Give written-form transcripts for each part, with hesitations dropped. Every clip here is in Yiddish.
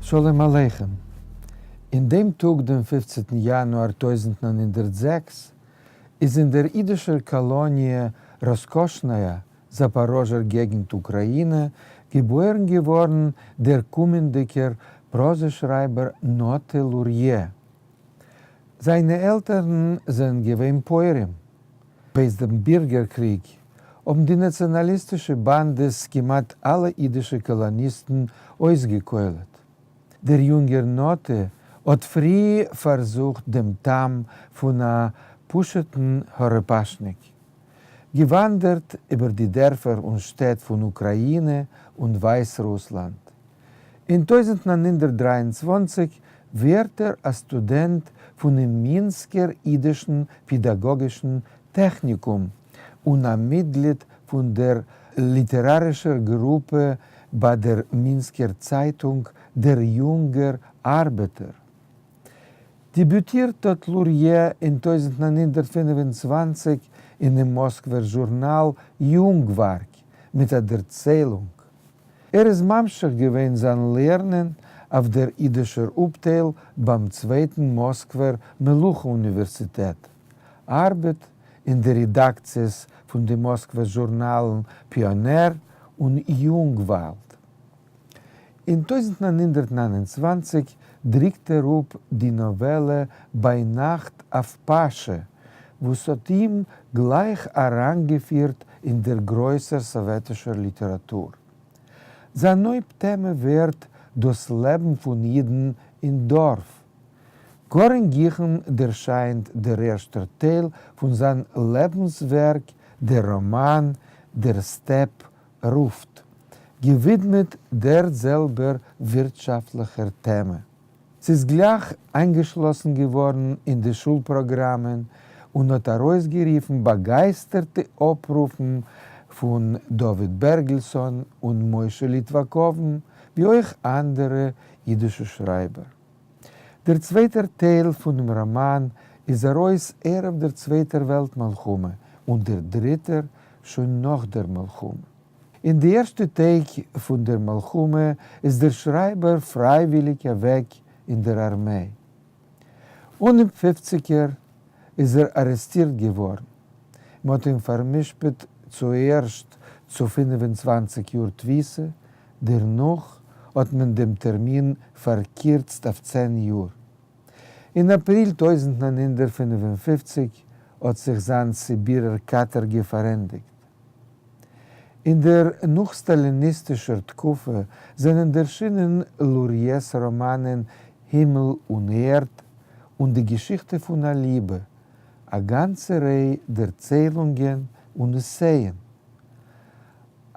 שלום עליכם. אין דעם טאג דעם פופצנטן יאנואר 1906 איז אין דער אידישער קאלאניע ראסקאשנאיא, זאפאראזשער געגנט אוקראינע, געבוירן געווארן דער קומענדיגער פראזע-שרייבער נאטע לוריא. זיינע עלטערן זענען געווען פויערים. בעת דעם בירגער קריג האבן די נאציאנאליסטישע באנדעס כמעט אלע אידישע קאלאניסטן אויסגעקוילעט. דער יונגער נאטע האט פרי פארזוכט דעם טעם פון א פשוט'ן הארעפאשניק. געוואנדערט איבער די דערפער און שטעט פון אוקראינע און ווייסרוסלאנד. אין 1923 ווערט ער א סטודענט פונעם מינסקער אידישן פעדאגאגישן טעכניקום און א מיטגליד פון דער ליטערארישער גרופע ביי דער מינסקער צייטונג דער יונגער ארבעטער. דעביוטירט האט לוריא אין 1925 אינעם מאסקווער זשורנאל יונגווארג מיט א דערציילונג. ער איז ממשיך געווען זיין לערנען אויף דער אידישער אפטייל ביים צווייטן מאסקווער מלוכה אוניווערסיטעט, ארבעט אין די רעדאקציעס פון די מאסקווער זשורנאלן פיאנער און יונגוואלד. אין 1929 דריקט ער אפ די נאוועלע ביינאכט אויף פאשע, וואס האט אים גלייך אריינגעפירט אין דער גרויסער סאוועטישער ליטעראטור. זיין הויפט טעמע ווערט דאס לעבן פון אידן אין דארף. גאר אין גיכן דערשיינט דער ערשטער טייל פון זיין לעבנס-ווערק, דער ראמאן דער סטעפ רופט, געווידמעט דער זעלבער ווירטשאפטליכער טעמע. ס'איז גלייך איינגעשלאסן געווארן אין די שול-פראגראמען און האט ארויסגערופן באגייסטערטע אפרופן פון דוד בערגעלסאן און משה ליטוואקאוון, ווי אויך אנדערע אידישע שרייבער. דער צווייטער טייל פונעם ראמאן איז ארויס ערב דער צווייטער וועלט מלחמה און דער דריטער שוין נאך דער מלחמה. אין די ערשטע טעג פון דער מלחמה איז דער שרייבער פרייוויליג אוועק אין דער ארמיי. אנהייב פופציגער איז ער ארעסטירט געווארן. מ'האט אים פאר'משפט צוערשט צו 25 יאר תפיסה, דערנאך האט מען דעם טערמין פארקירצט אויף 10 יאר. אין אפריל 1955 האט זיך זיין סיבירער קאטערגע פארענדיגט. אין דער נאך-סטאליניסטישער תקופה זענען דערשינען לוריע'ס ראמאנען הימל און ערד און די געשיכטע פון א ליבע, א גאנצע ריי דערציילונגען און עסייען.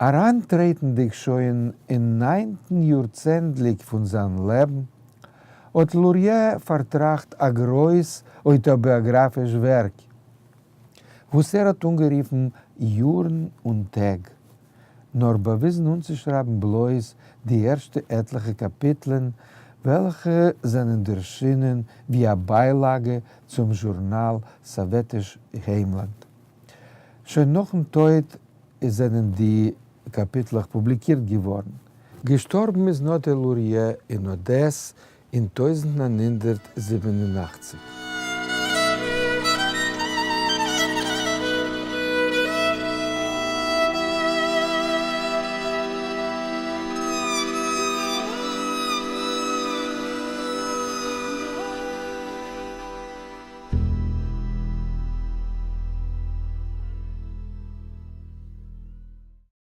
אריינטרעטנדיג שוין אין ניינטן יארצענדליג פון זיין לעבן, האט לוריא פארטראכט א גרויס אויטאביאגראפיש ווערק, וואס ער האט אנגערופן יארן און טעג, נאר באוויזן אנצושרייבן בלויז די ערשטע עטליכע קאפיטלען, וועלכע זענען דערשינען ווי א ביילאגע צום זשורנאל סאוועטיש היימלאנד. שוין נאכן טויט זענען די קאפיטלעך פובליקירט געווארן. געשטארבן איז נאטע לוריא אין אדעס אין 1987.